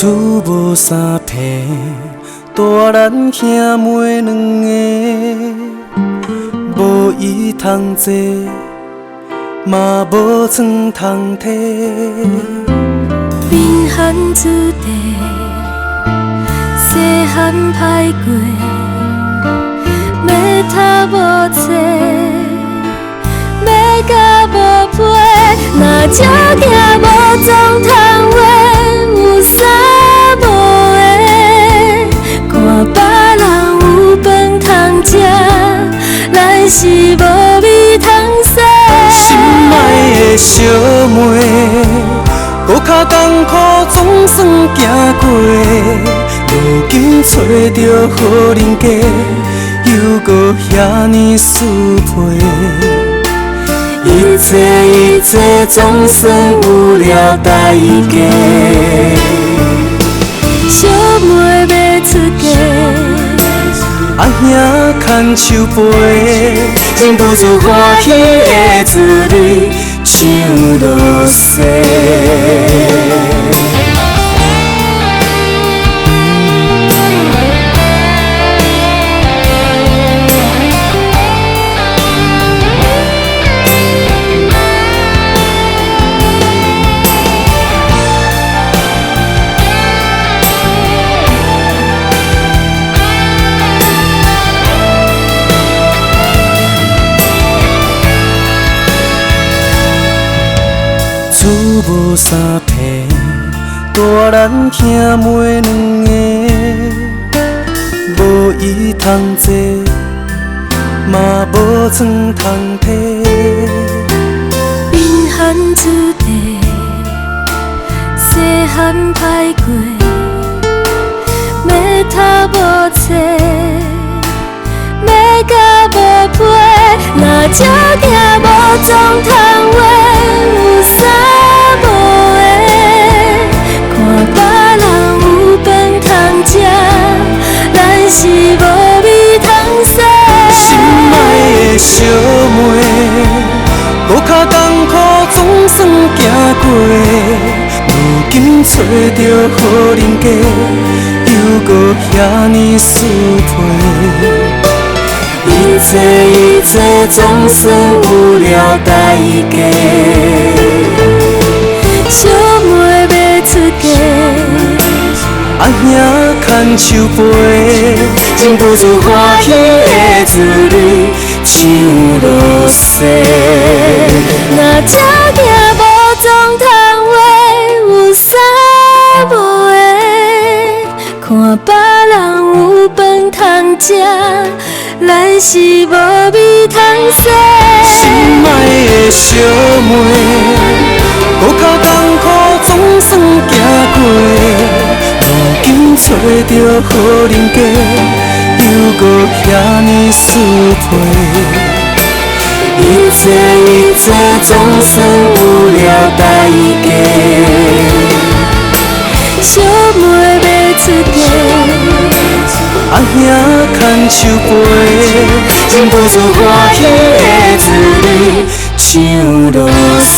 厝無三坪，帶咱兄妹兩个，無伊通坐，嘛無床通提。貧寒子弟，細漢歹過，欲讀無冊，欲咬無皮，若食囝無總通話，有啥無的？看別人有飯通食，咱是無米通洗。心愛的小妹，閣較艱苦總算行過，如今揣著好人家，猶閣遐爾輸皮。一切一切總算有了代價。小妹欲出嫁，阿兄牽手陪，忍不住歡喜的滋味，唱落西。厝無三坪，帶咱兄妹兩个，無椅通坐，嘛無床通提。貧寒子弟，細漢歹過，欲讀無冊，欲咬無皮，若食囝無總通話，有啥無的？看別人有飯通食，咱是無米通洗。心愛的小妹，閣較艱苦總算行過，如今揣著好人家，猶閣遐爾輸皮。一切一切總算有了代價。小妹欲出嫁，阿兄牽手陪，忍不住歡喜的滋味，唱落西。若食囝無總通話，有啥無的？看別人有飯通食，咱是無米通洗。心愛的小妹，閣較艱苦總算行過，如今揣著好人家，猶閣遐爾輸皮。一切一切總算有了代價。小妹欲出嫁，阿兄牽手陪，忍不住歡喜的滋味，唱落西。